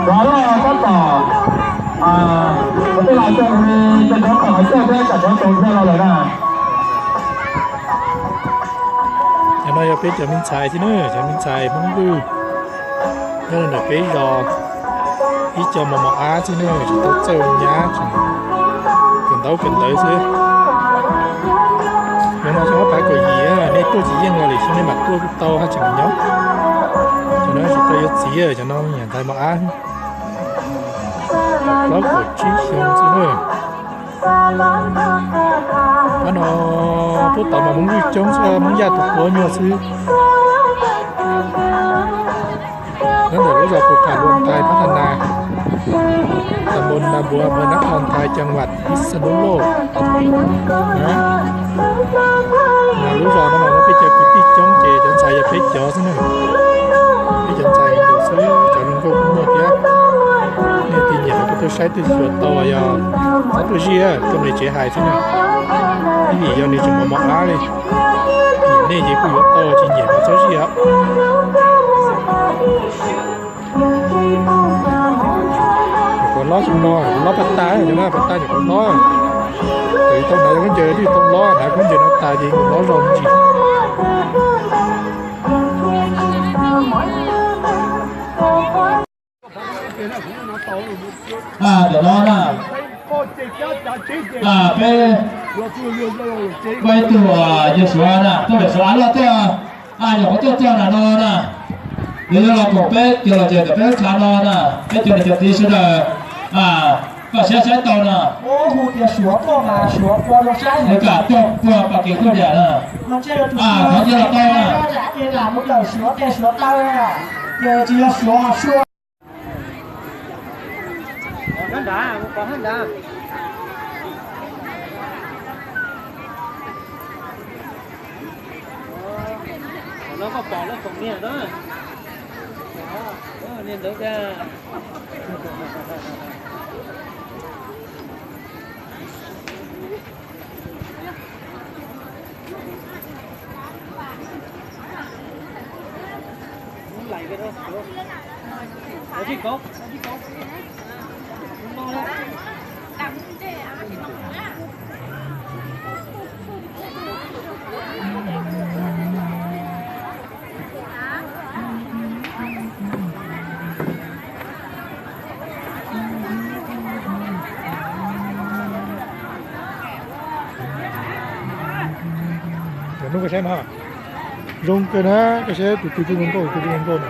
Cov loj tab tom, kuv twb los coj cov nyob kom coj thiab kom nyob tau thiab los lawm na. Cov no yog peb cov me ntxhais thiab na, cov me ntxhais Hmoob Vwj nyob rau ntawm peb zos, ib co mos mos ab xwb na, tsis tau txawj ua nyab, tseem kawm ntaub kawm ntawv xwb. Yog no xyoo ob phav kaum yim, nej tuaj tsis yeej los lwm xyoo nej mam tuaj kuj tau haj tseem nyob. Cov no tsis tau yuav txiv, cov no me nyuam ntxhais mos ab, plaub kaum tsib xyoo xwb na. Pab no pub tod mas Hmoob Vwj coob xwb, Hmoob Yaj tus puav nyuag xwb. Nyob ntawm lub zos Pus Kham Luam Nthais Phab Tha Nas, tam npos Nas Npuas, npawg Nab Qhos Nthais, cees vam Pis Xas Nus Lauj. Lub zos no mas muaj peb cov kwv tij coob ces cov ntxhais yog peb cov xwb na. Peb cov ntxhais nkaus xwb, cov hluas nkauj kuj muaj thiab. Nej tig nyiam los kuj tuaj saib tuaj xyuas tau, yog txhob tuaj zij, tuaj nqis tsev hais xwb na. Ib yam yog nws tseem mos mos ab li. Nyiam nej ces kuj yuav tau, tsis nyiam los txhob zij os. Nyuam qhuav lob xyoo no, lob paj tag, cov no paj tag nyuam qhuav lob. Thaum tau hnav khaub ncaws twb tau lob, hnav khaub ncaws no tas ces nyuam qhuav lob zog ntsis. Ntawm no na, peb muaj ib tug yawg Suav na, tuaj pem Suav loj tuaj, nyuam qhuav tuaj txog nram no na. Nws yuav los koom peb cov los ces ntawm peb lub tshav no na, peb cov niam cov txiv sawv daws, koj siab saib tau na. Nws kam tuaj puag pas kev tuaj niam na. Thov cia los tau na. Hnub koj saib no, zoo kawg na, koj saib tus twg twb zoo nkauj, tus twg zoo nkauj na.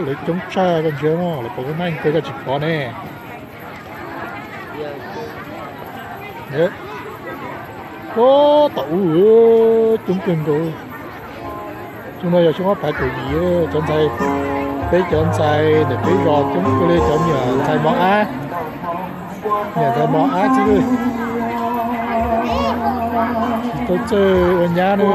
Lawv coob tshaj koj ntsia no, lawv pom koj neeg kawg koj tsis pom ne. Ub, tom ub coob kawg nkaus. Xyoo no yog xyoo ob phav kaum yim, cov ntxhais, peb cov ntxhais ntawm peb zos coob kawg li, cov me nyuam ntxhais mos ab, me nyuam ntxhais mos ab xwb. Tsis tau txawj ua nyab na.